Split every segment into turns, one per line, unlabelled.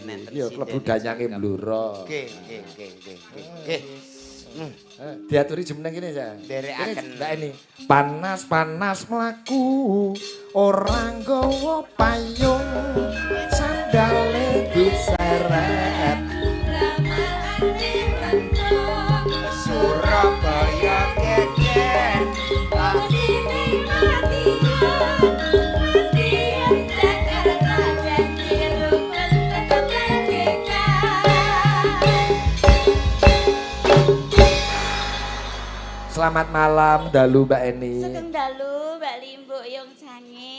Enten
Ya klebu danyange Blora.
Nggih, nggih, nggih, nggih, nggih. Nggih.
Diaturi jumeneng kene ya.
Nderekaken.
Mbak Eni. Panas-panas mlaku ora nggawa payung, sandale diseret.
Surabaya geger.
Selamat malam dalu Mbak Eni.
Sugeng dalu Mbak Limbuk Yung Sange.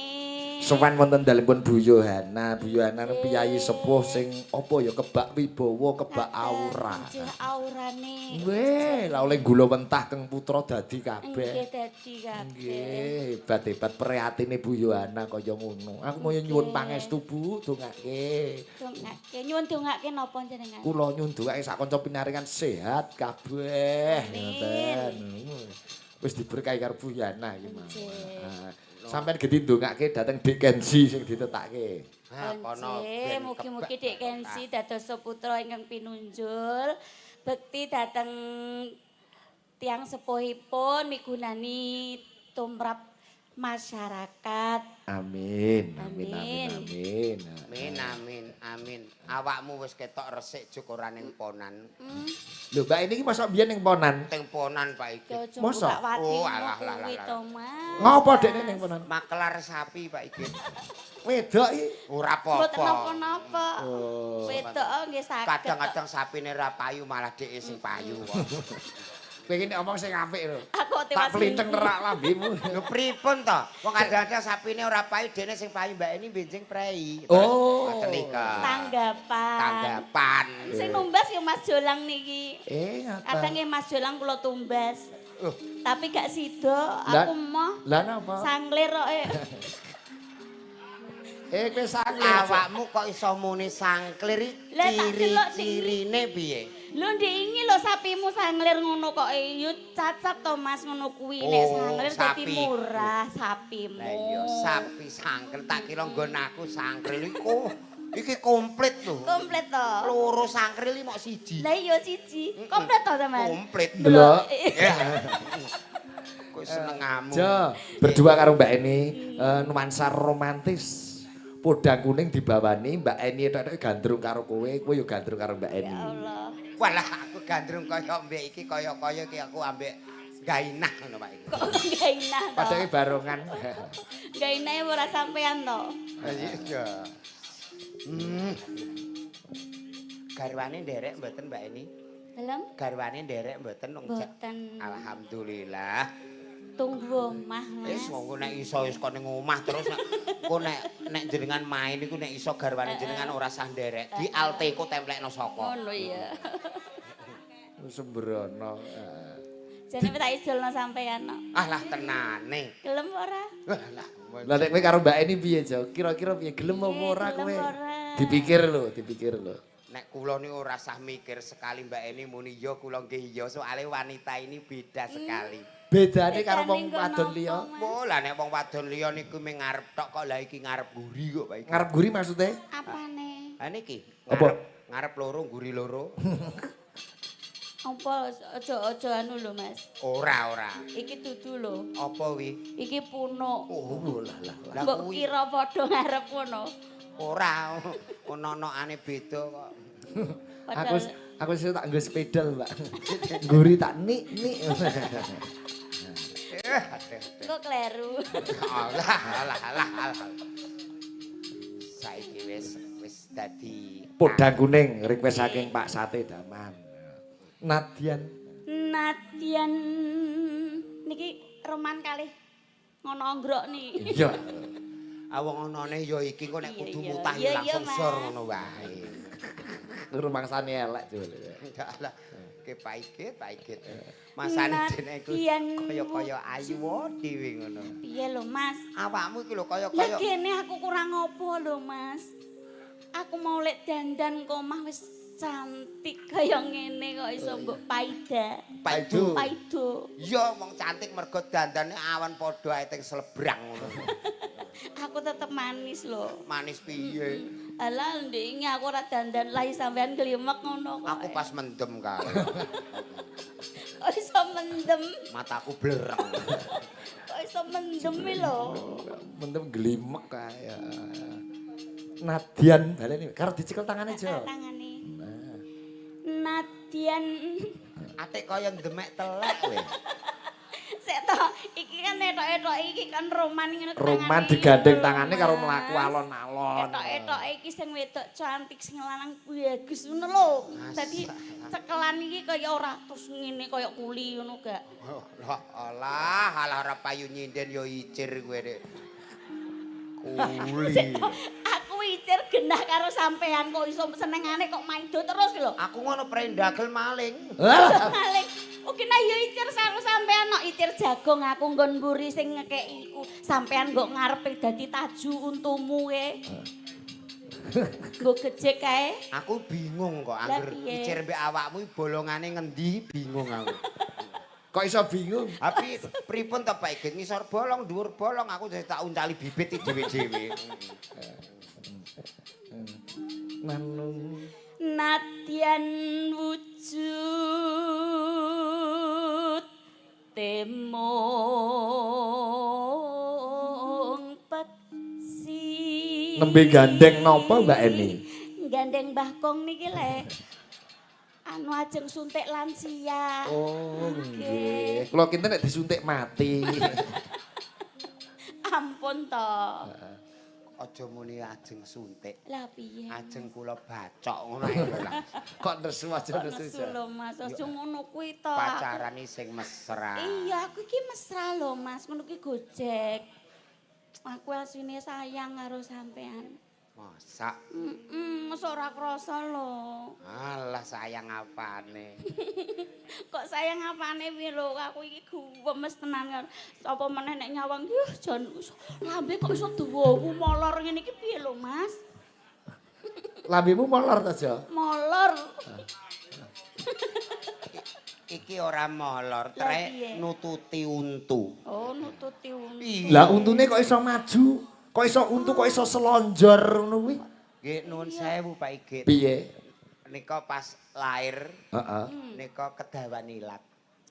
Sowan wonten dalemipun Bu Yohana. Bu Yohana niku piyayi sepuh sing apa ya kebak wibawa, kebak aura.
Nggih, aurane.
Weh, lah oleh gula mentah keng putra dadi kabeh.
Nggih, dadi kabeh.
Nggih, hebat-hebat prihatine Bu Yohana kaya ngono. Aku mau nyuwun pangestu Bu, dongake.
Dongake, nyuwun dongake napa jenengan?
Kula nyuwun dongake sak kanca pinaringan sehat kabeh.
Amin.
Ngoten. Wis diberkahi karo Bu Yohana iki mau.
Nggih.
Ah, sampeyan gedhi ndongake dhateng Dik Kenzi sing ditetake.
Ha kono
Nggih,
ben
mugi-mugi
kebak
Dik Kenzi dados putra ingkang pinunjul, bekti dhateng tiyang sepuhipun migunani tumrap masyarakat.
Amin. Amin amin
Amin.
amin.
Amin amin amin. Awakmu wis ketok resik juk ora ning ponan.
Lho, Mbak ini ki mosok biyen ning Ponan.
Teng ponan Pak iki.
Aja
Masa?
buka watimu
Oh, alah, lah,
kuwi
lah,
to, Mas.
Ngopo dekne ning Ponan?
Makelar sapi Pak iki.
Wedok iki.
Ora
Mboten
apa-apa.
napa-napa.
Oh.
Wedok nggih saged.
Kadang-kadang sapine ra payu malah dheke sing payu kok.
Kowe iki nek omong sing apik lho.
Aku
Tak
tewas.
plinteng nerak lambemu.
Lho pripun to? Wong kadang-kadang sapine ora payu dene sing payu Mbak Eni benjing prei.
Oh.
Ngoten nika.
Tanggapan.
Tanggapan.
Sing numbas ya Mas Jolang niki.
Ngapa?
Kadang nggih Mas Jolang kula tumbas.
Oh.
Tapi gak sida, aku moh
Lah napa?
sanglir kok.
Kowe sanglir.
Awakmu kok iso muni sangklir iki
Lah, tak delok sing-
ciri-cirine piye?
Lho ndek ingi lho sapimu sanglir ngono kok yo cacat to Mas ngono kuwi nek
Oh,
sanglir dadi
sapi.
murah sapimu.
Lah iya sapi sangklir tak kira nggon aku sangklir iku iki komplit lho.
Komplit to.
Loro sangklir iki mok siji.
Lah iya siji. Komplit to sampean?
Komplit.
Delok.
Ya. Kok senengamu.
Jo, berdua karo Mbak Eni nuansa romantis. Podang kuning dibawani Mbak Eni tok gandrung karo kowe, kowe yo gandrung karo Mbak Eni.
Ya Allah.
Walah aku gandrung kaya mbek iki kaya-kaya iki aku ambek gainah ngono Pak iki.
Kok gainah to?
Padahal barongan.
Gainahe ora sampean to.
Iya. Garwane nderek mboten Mbak Eni?
Dalem
Garwane nderek mboten wong
mboten.
Alhamdulillah.
Tunggu omah Mas.
Wis monggo nek iso wis kon ning omah terus nek engko nek nek jenengan main iku nek iso garwane jenengan ora sah nderek. Di alte ku templekno saka.
Ngono ya.
Sembrono.
Jane tak ijolno sampean no.
Alah tenane.
Gelem ora?
Alah.
Lah nek kowe karo Mbak Eni piye, Jo? Kira-kira piye gelem apa ora
Gelem
kowe?
ora?
Dipikir lho, dipikir lho.
Nek kula niku ora sah mikir sekali Mbak Eni muni ya kula nggih ya soalé wanita ini beda sekali.
Bedane karo wong
Bedane nggo
wadon
napa,
liya.
Mas?
Oh lah nek wong wadon liya niku mung ngarep tok kok lah iki ngarep mburi kok Pak iki.
Ngarep guri maksudnya?
Apane?
Ha niki
Apa?
ngarep ngarep loro mburi loro.
Apa aja aja anu lho Mas.
Ora ora.
Iki dudu lho.
Apa wi?
Iki punuk.
Oh
lah lah.
lah
Mbok
kuwi
kira padha ngarep ngono.
ora ono-onane beda kok.
Aku
Padahal
aku sih tak nggo sepeda, Mbak. Guri tak nik nik.
Aduh.
kok kleru.
Alah alah alah alah. Saiki wis wis dadi
Podang kuning request saking Pak Sate Daman. Nadian
Nadyan niki roman kalih ngono anggrok niki.
Iya.
Ah wong onone ya iki engko nek
Iya,
kudu
iya.
mutah
Iya,
ya
iya,
langsung sor
Mas.
ngono wae.
Rumangsane elek jebul.
Alah ke paigit paigit. Masane dene iku
Nadyan
kaya-kaya ayu wae dhewe ngono.
Piye lho Mas?
Awakmu iki lho
Lah
kaya-kaya
kene aku kurang apa lho Mas? Aku mau lek dandan kok omah wis cantik kaya ngene kok iso mbok paida.
Paido.
Paido.
Iya wong cantik mergo dandane awan padha ae teng selebrang ngono.
Aku tetep manis lho.
Manis piye?
Alah ndek aku ora dandan lahi sampean klimek ngono kok.
Aku pas mendem kae.
Kok iso mendem?
Mataku blereng.
Kok iso mendem iki lho?
Mendem glimek kae. Nadian baleni karo dicekel tangane, Jo.
Tangane. Nadian.
Atik kaya ndemek telek kowe.
Sik to, iki kan etok-etok iki kan roman ngene tangane.
Roman digandeng tangane karo mlaku alon-alon.
Etok-etok iki sing wedok cantik sing lanang bagus ngono lho. Dadi cekelan iki kaya ora terus ngene kaya kuli ngono gak.
Lah alah, alah ora payu nyinden ya icir kowe rek. Kuli.
Aku icir genah karo sampean kok iso senengane kok maido terus lho.
Aku ngono prendagel maling.
Lah,
Maling. Oke nah yo icir karo sampean no icir jagung aku nggon mburi sing ngekeki iku. Sampean nggo ngarepe dadi taju untumu e. Nggo gejek kae.
Aku bingung kok
Lah
angger
piye?
icir mbek awakmu iki bolongane ngendi bingung aku.
Kok iso bingung?
Tapi pripun to Pak Igit ngisor bolong dhuwur bolong aku dadi tak uncali bibit iki dhewe-dhewe.
Manung.
Nadyan wujud temung peksi.
Nembe gandeng napa Mbak Eni?
Gandeng Mbah Kong niki le. Anu ajeng suntik lansia.
Oh, nggih. Kula kinten nek disuntik mati.
Ampun to.
Aja muni ajeng suntik.
Lah piye?
Ajeng kula bacok ngono ae lho lah.
Kok nesu aja
Kok
nesu.
nesu lho Mas, aja ngono kuwi to.
Pacarane sing mesra.
Iya, aku iki mesra lho Mas, ngono kuwi Gojek. Aku asline sayang karo sampean.
Masak.
Heeh, mosok ora krasa lho.
Alah sayang apane.
Kok sayang apane piye lho, aku iki guwemes tenan kan. Apa meneh nek nyawang yuh jan lambe kok iso dawa molor ngene iki piye lho Mas?
Lambemu molor ta, Jo?
Molor.
Iki ora molor,
Lah,
trek
piye?
nututi untu.
Oh, nututi untu.
Iya.
Lah untune kok iso maju? Kok iso untu kok iso selonjor ngono kuwi?
Nggih nuwun sewu Pak Igit.
Piye?
Nika pas lahir
Heeh.
nika kedawan ilat.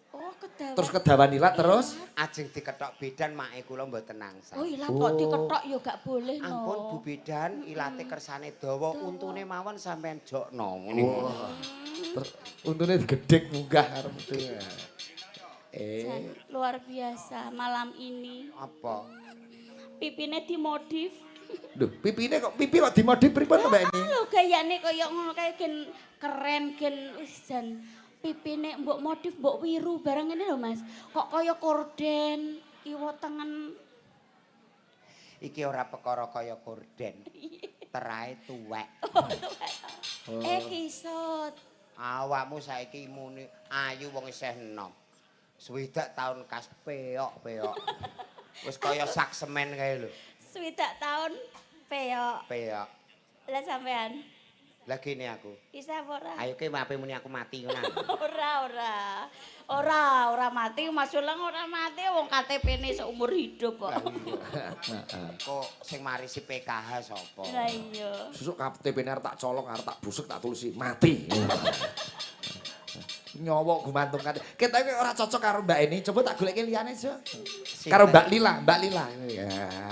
Oh, kedawan.
Terus kedawan ilat terus?
Ajeng diketok bidan make kula mboten angsal.
Oh, ilat kok diketok ya gak boleh no.
Ampun Bu Bidan, ilate kersane dawa, untune mawon sampean jokno ngene.
Terus untune digedhek munggah karo metu.
Jan, luar biasa malam ini.
Apa?
Pipine dimodif.
Lho, pipine kok pipi kok dimodif pripun to Mbak Eni?
Lho gayane kaya ngono kae gen keren gen wis jan pipine mbok modif mbok wiru barang ngene lho Mas. Kok kaya korden kiwa tengen.
Iki ora perkara kaya korden. Terae tuwek.
Eh kisut.
Awakmu saiki muni ayu wong isih enom. Swidak taun kas peok-peok. Wis kaya sak semen kae lho.
60 tahun peok.
Peok.
Lah sampean
Lah gini aku.
isa apa ora?
Ayo ke mape muni aku mati ngono.
Ora ora. Ora, ora mati Mas Ulang ora mati wong KTP-ne seumur hidup kok.
Lah iya. Kok sing marisi PKH sapa?
Lah iya.
Susuk KTP-ne arep tak colong, arep tak busuk, tak tulisi mati. Nyawa gumantung kate. Ketoke ora cocok karo Mbak Eni, coba tak goleke liyane, Jo. Karo Mbak Lila, Mbak Lila. Ya,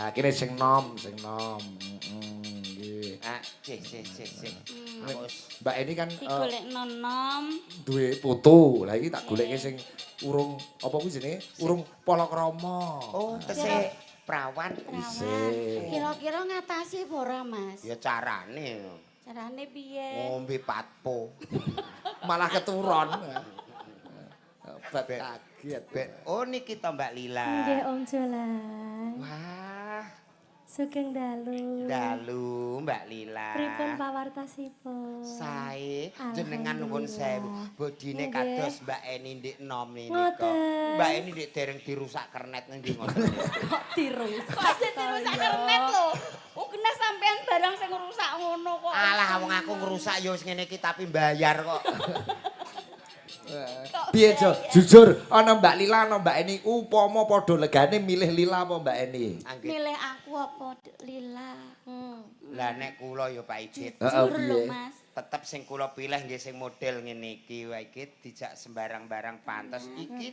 kene sing nom, sing nom. Nggih.
Ah, sih sih sih sih. Aku wis
Mbak Eni kan
Digolekno nom.
duwe foto. Lah iki tak goleke sing urung apa kuwi jenenge? Urung palakrama.
Oh, tesih prawan.
Perawan. Kira-kira ngatasi apa ora, Mas?
Ya carane
Carane piye?
ngombe patpo.
Malah keturun. Obat kaget.
Be, oh niki to Mbak Lila.
Nggih Om Jolang.
Wah,
Sugeng dalu.
dalu Mbak Lila.
Pripun pawartasipun?
Sae jenengan nuwun sewu. Bodine
Nggih.
kados Mbak Eni ndik nom niku.
Ngoten.
Mbak Eni ndik dereng dirusak kernet ngendi ngoten.
Kok dirusak?
Kok sing dirusak kernet lho. Oh, kena sampean barang sing ngrusak ngono kok.
Alah wong aku ngrusak ya wis ngene iki tapi bayar kok.
Piye, Jo? Jujur, ana Mbak Lila ana Mbak Eni, upama padha legane milih Lila apa Mbak Eni?
Anggit.
Milih aku apa Lila?
Lah nek kula ya Pak Igit,
Heeh,
Jujur lho,
piye?
Mas.
Tetep sing kula pilih nggih sing model ngene iki wae iki dijak sembarang-barang pantes iki.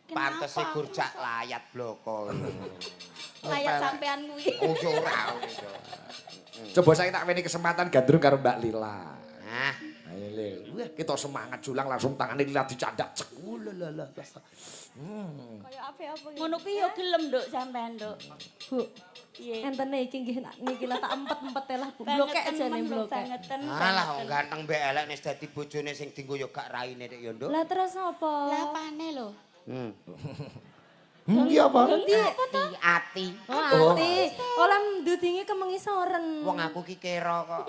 Pantes
Kenapa?
gur jak layat bloko.
Layat sampean kuwi.
Oh ya ora gitu.
Coba saya tak weni kesempatan gandrung karo Mbak Lila.
Nah,
Ayo Le. Wah, kita semangat julang langsung tangane Lila dicandak cek. Ulalalala.
Kaya apa-apa iki.
Ngono kuwi ya gelem, Nduk, sampean, Nduk.
Bu,
Piye?
entene iki nggih niki lah tak empet-empete lah Bu. Blokek
Bangeten
jane
men lho,
blokek.
bangeten.
Alah wong ganteng mbek elek nek dadi bojone sing dinggo ya gak raine nek ya, Nduk.
Lah terus apa?
Lah apane lho?
Iya apa?
Ati, ati.
Oh, ati. Olah ndudinge kemengisoren.
Wong aku ki kera kok.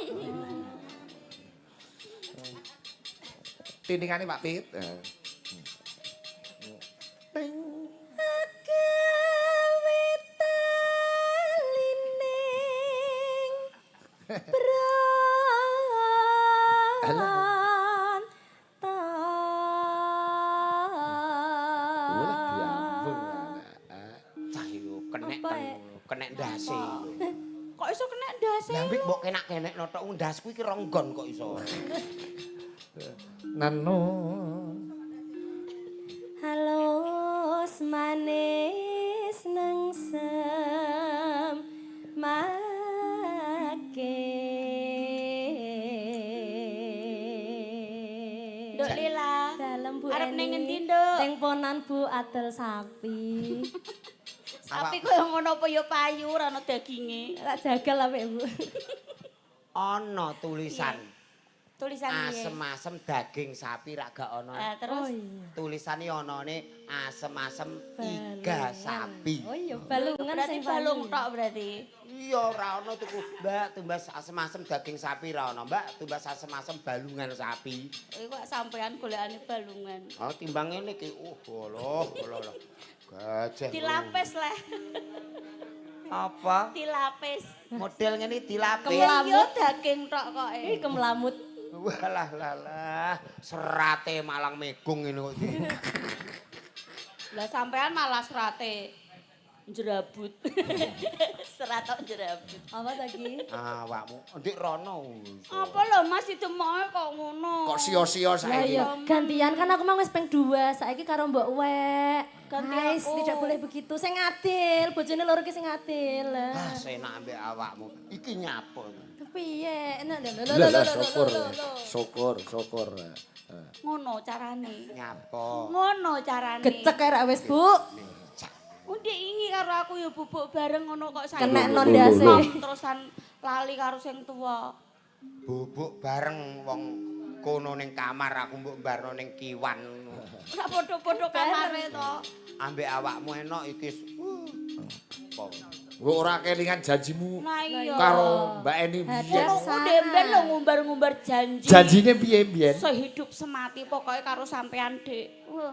Tindingane Pak Pit. Ting.
Agawe talining
Alah.
bran
Walah diambung.
Cah yo kenek
Apa,
ten, kenek ndase.
Kok iso kena ndase?
Lah mbek mbok kenak-kenekno tok ndasku iki ronggon kok iso.
Nano.
Halus manis nengsem make.
Nduk Lila.
Dalem Bu
Arep
Eni.
ning ngendi, Nduk?
Teng ponan Bu adol sapi.
Sapi koyo ngono apa ya payu ora ono daginge.
Tak jagal apik Bu.
Ana tulisan
Tulisan piye?
asem-asem daging sapi rak gak ana.
Ah, terus
Oh iya.
Tulisane anane asem-asem iga
Balungan.
sapi.
Oh iya, balungan
berarti
sing
balung
payu.
tok berarti.
Iya ora ana tuku, Mbak, tumbas asem-asem daging sapi ora ana, Mbak, tumbas asem-asem balungan sapi.
Iku kok sampean golekane balungan.
Oh, timbang ngene iki. Alah, alah, alah. Gajah.
Dilapis lah,
Apa?
dilapis.
Model ngene dilapis.
Kemelamut.
Iya daging tok kok.
Ih, kemelamut.
Walah lah lah, serate Malang Megung ngene kok.
Lah sampean malah serate jerabut. Serat tok jerabut.
Apa tadi?
Awakmu ndik rono.
Apa lho Mas ditemoke kok ngono?
Kok sia-sia
Lah
saiki.
iya, gantian kan aku mau wis ping 2, saiki karo mbok wek.
Ganti
Ais,
aku.
tidak boleh begitu. Sing adil, bojone loro ki sing adil.
Ah, senak ambek awakmu. Iki nyapa?
Piye? Nah, lho lho
Lah
lho
lah
lho
syukur.
lho, lho.
Syukur, syukur.
Ngono carane.
Nyapa?
Ngono carane.
Gecek ae rak wis, Bu.
Cak.
Undi ingi karo aku ya bubuk bareng ngono kok saiki.
Kenek nondase.
Nom terusan lali karo sing tuwa.
Bubuk bareng wong kono ning kamar aku mbok barno ning kiwan.
Ora padha-padha kamare to.
Ambek awakmu enak iki. Apa?
Mbok ora kelingan janjimu
Nah iya.
karo Mbak Eni biyen.
Hadap
Ngono
sana.
demben lho ngumbar-ngumbar janji.
Janjine piye biyen?
Sehidup semati pokoknya karo sampean, Dik. Wah,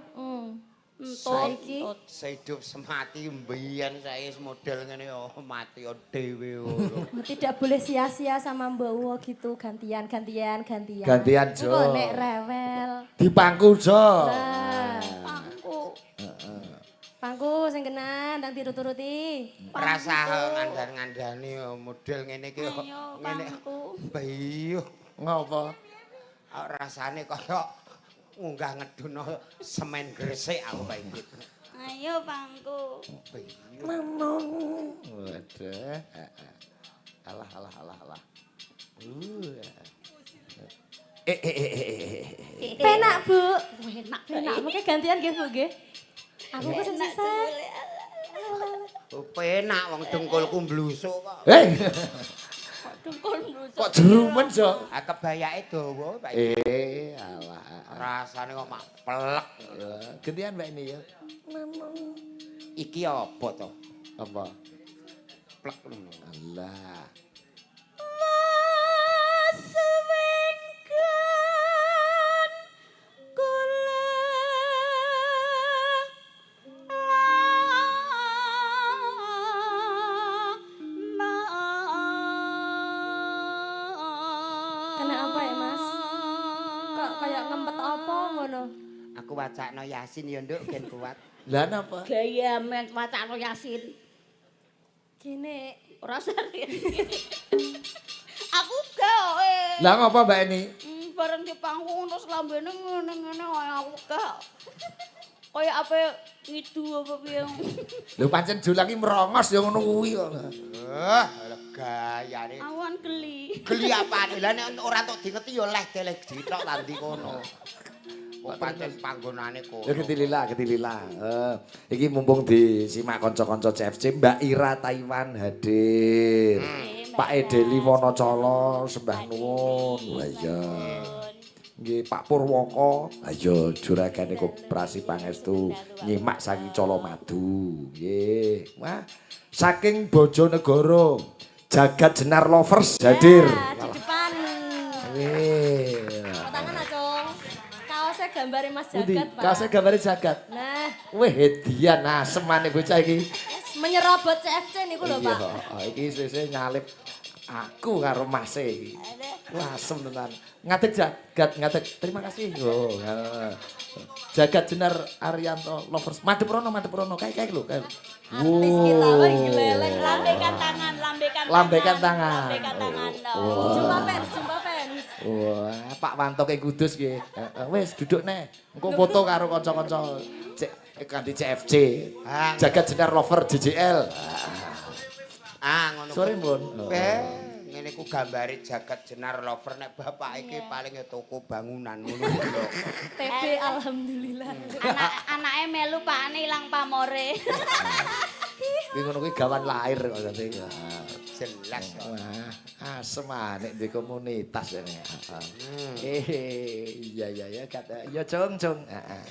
entut.
Saiki.
Entut.
Sehidup semati mbiyen saiki wis model ngene yo mati yo dhewe ngono.
Tidak boleh sia-sia sama Mbak Wo gitu, gantian, gantian, gantian.
Gantian, Jo.
Engko nek rewel.
Dipangku, Jo.
Lah,
Pangku.
pangku sing kena ndang diturut-turuti.
Rasa ngandhan-ngandhani yo model ngene iki yo
Ayo,
ngene.
pangku.
Bayu.
Ngopo?
Rasane kaya ngunggah ngeduno semen Gresik aku Pak Ikit.
Ayo pangku.
Bayu.
Waduh. Alah alah alah alah. Eh eh eh eh, eh.
Penak, Bu.
Enak.
Penak, mungkin gantian nggih, Bu nggih. Aku kok sing
Enak
sisa.
jebule.
Oh, penak wong dengkulku mblusuk kok.
Eh,
Kok dengkul mlusuk.
kok jerumen, Jo?
Ah kebayake dawa Pak Ikit.
Eh, alah.
Rasane kok mak pelek.
Ya, gantian Mbak ini ya.
Iki apa to?
Apa?
Plek ngono.
Alah.
Maswengkan kula
Kena apa ya, Mas? Kok Kayak ngempet apa ngono.
Aku wacakno Yasin ya, Nduk, ben kuat.
Lah napa?
Gaya men wacakno Yasin.
Gini.
Ora serius. Aku gak eh.
Lah ngapa Mbak Eni?
Bareng di panggung terus lambene ngene-ngene kaya aku gak. Kaya apa ngidu apa piye.
Lho pancen Jolang iki merongos ya ngono kuwi kok.
Eh, gayane.
Awan geli.
Geli apane? Lah nek ora entuk dingeti ya leh deleh jithok tandi kono. Kok pancen panggonane kono.
Ya ketilila, ketilila. Iki mumpung disimak kanca-kanca CFC, Mbak Ira Taiwan hadir. Pak Edeli Wonocolo sembah nuwun. Wah iya. Nggih Pak Purwoko, ayo juragane Koperasi Pangestu nyimak saking Colomadu. Nggih. Wah, saking Bojonegoro, Jagat Jenar Lovers hadir.
Ya, di depan.
Nggih.
Tangan Acung. Kaosnya gambare Mas
Pundi?
Jagat, Pak.
Kaosnya gambare Jagat.
Nah,
Wih, hedian asemane bocah iki.
menyerobot CFC niku lho, Pak.
Iya, iki suwe-suwe nyalip aku karo Mase iki. Wah, asem tenan. Ngadeg Jagat, ngadeg. Terima kasih. Oh, heeh. Jagat Jenar Arianto Lovers. Madep rono, madep rono. Kae-kae lho, kae.
Artis kita wah geleleng.
Lambaikan tangan, lambaikan tangan.
Lambaikan tangan.
Lambaikan tangan.
Oh.
Jumpa fans, jumpa fans.
Wah, Pak Wanto ke Kudus nggih. Heeh, wis duduk neh. Engko foto karo kanca-kanca C kanthi CFC.
Ah.
Jagat Jenar Lover JJL.
Ah, ngono.
Sore, Mbun.
Eh, ngene ku gambare Jagat Jenar Lover nek bapak iki paling ya toko bangunan ngono lho.
TB alhamdulillah.
Anak anake melu pakane ilang pamore.
Kuwi ngono kuwi gawan lahir kok dadi.
Jelas kok.
Wah, asem nek di komunitas ini. Iya iya iya kata ya cung cung. Heeh.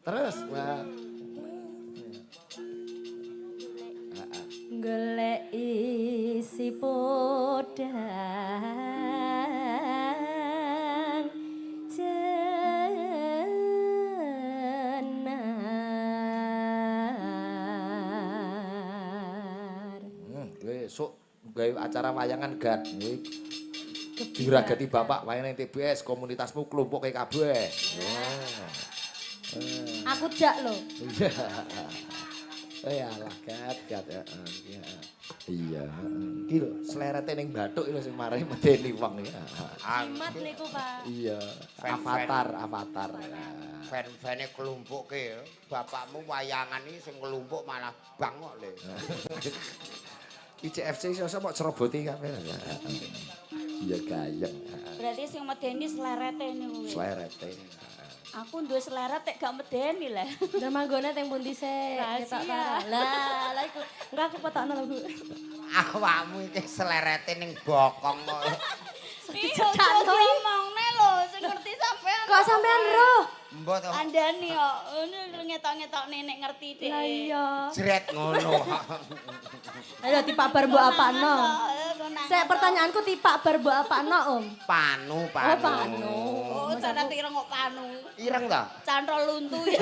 Terus wah.
Golek isi podang jenar.
Kowe esuk gawe acara wayangan gad kowe diragati bapak wayang ning TBS komunitasmu klumpuke kabeh. Wah.
Aku jak lho.
Iya. Eh alah gat gat heeh iya. Iya, heeh. Iki lho slerete ning bathuk iki lho sing marai medeni wong ya.
Jimat niku, Pak.
Iya,
Fan-fan.
avatar, avatar.
Fan-fane klumpukke ya. Bapakmu wayangan iki sing nglumpuk malah bang kok le.
Iki CFC iso mok ceroboti kabeh. Iya gayeng.
Berarti sing medeni slerete niku.
Slerete.
Aku duwe selera tek gak medeni lah.
Lah manggone teng pundi sik?
Rahasia.
Ketok ta. Lah, lah iku. Engko aku potokno lho, Bu.
Awakmu iki slerete ning bokong kok.
Iya, diomongne lho, sing ngerti sampean.
Kok sampean roh?
Mbok to
Andani kok, ngono ngetok-ngetok nenek ngerti dhek.
Lah iya.
jret ngono.
Ayo tipak bar mbok apakno. Sik pertanyaanku tipak bar mbok apakno, Om?
Panu, panu.
Oh, panu.
Oh, sana ireng kok panu.
Ireng ta?
Cantol luntu ya.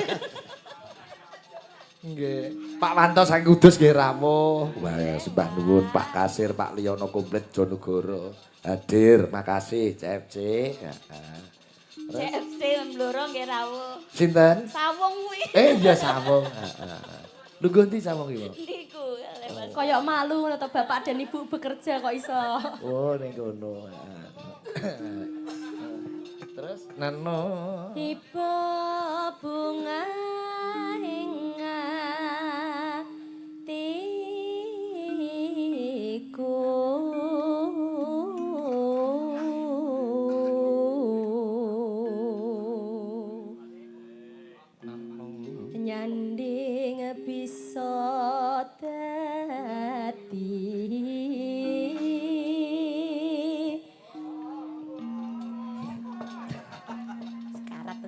Nggih. Pak Wanto saking Kudus nggih rawuh. Wah, sembah nuwun Pak Kasir, Pak Liyono komplit Jonegoro. Hadir, makasih CFC. Heeh.
CFC Blora nggih rawuh.
Sinten?
Sawung kuwi.
Eh, iya Sawung. Heeh. Lungguh ndi Sawung iki, Pak?
Niku lewat.
Kayak malu ngono to bapak dan ibu bekerja kok iso.
Oh, ning kono. Heeh. Terus nano.
Ibu bunga ing atiku. Nyanding bisa dadi sekarat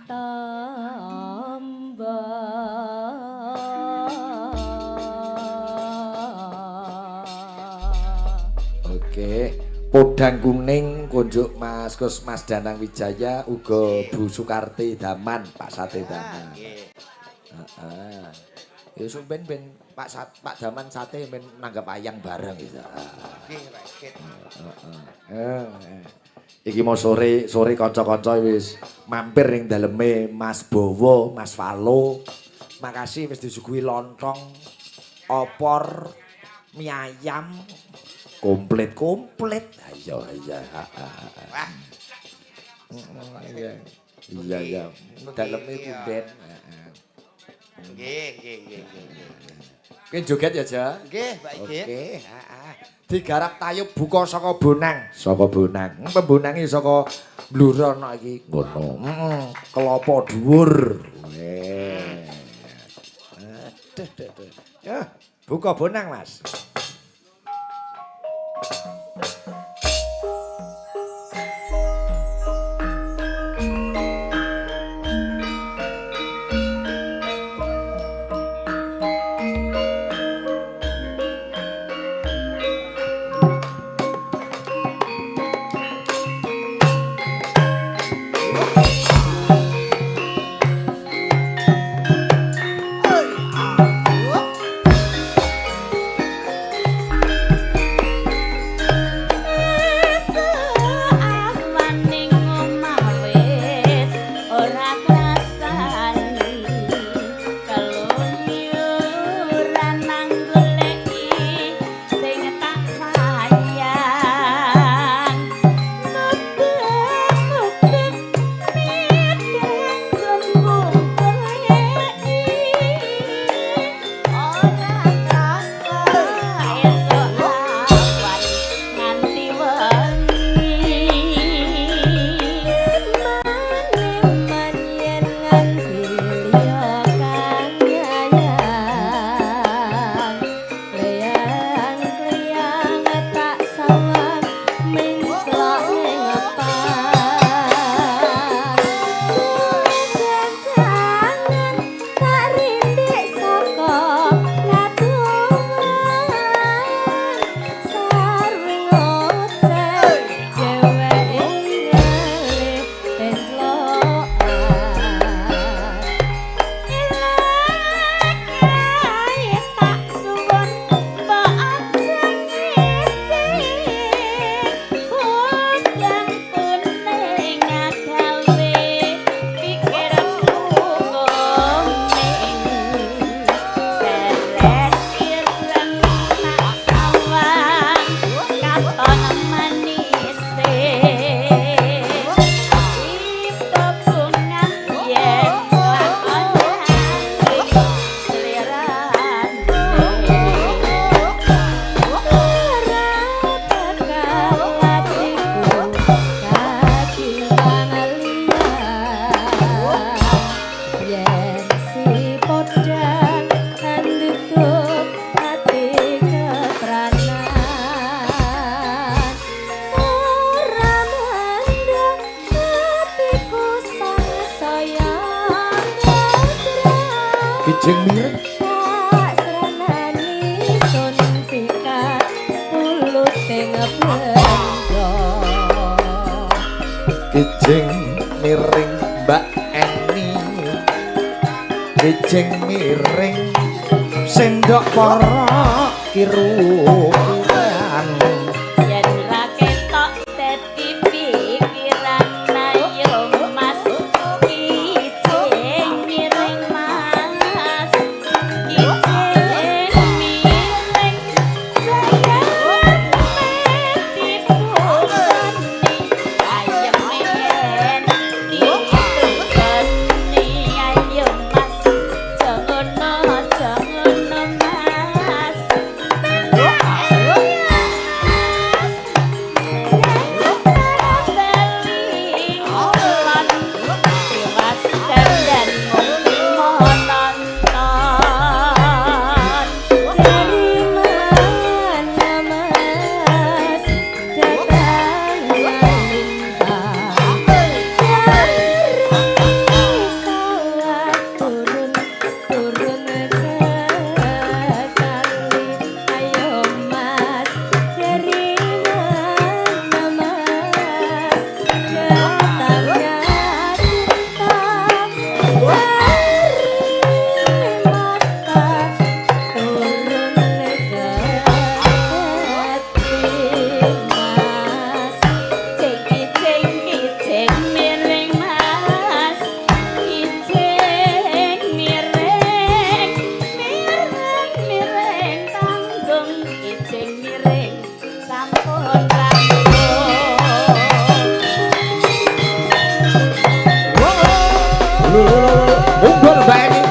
tombo.
Oke. Podang kuning kunjuk Mas Kus Mas Danang Wijaya uga Bu Sukarti Daman, Pak Sate Daman.
Nggih.
Heeh. Ya sok ben ben Pak Pak Daman Sate ben nanggap wayang bareng gitu.
Nggih, Pak Sigit.
Heeh. Iki mau sore sore kanca-kanca wis mampir ning daleme Mas Bowo, Mas Valo. Makasih wis disuguhi lontong, opor, mie ayam, komplit-komplit. Ayo iya.
Wah,
Iya. Iya iya. Daleme punden. Heeh.
Nggih, nggih, nggih, nggih.
Kowe joget ya, Ja?
Nggih, Mbak Igit.
Oke, heeh. Digarap tayub buka saka bonang. Saka bonang. Pembonange saka Bluro iki. Ngono. Heeh. Kelapa dhuwur. Weh. Aduh, duh, duh. Ya, buka bonang, Mas. Kijing miring.
Tak sranani sun pikat puluting bendo.
Kijing miring Mbak Eni. Kijing miring sendok para kiruan.
Yen ra ketok dadi pikiran ayo Mas, kijing miring Mas, kijing miring bayame dipukani ayem yen ditugani ayo Mas, jangono jangono Mas.
Dari mana Mas datangnya lintang? Dari sawah turun turun ke kali. Ayo Mas, dari mana Mas datangnya cinta? Dari mata turun ke hati Mas.
Mundur Mbak Eni.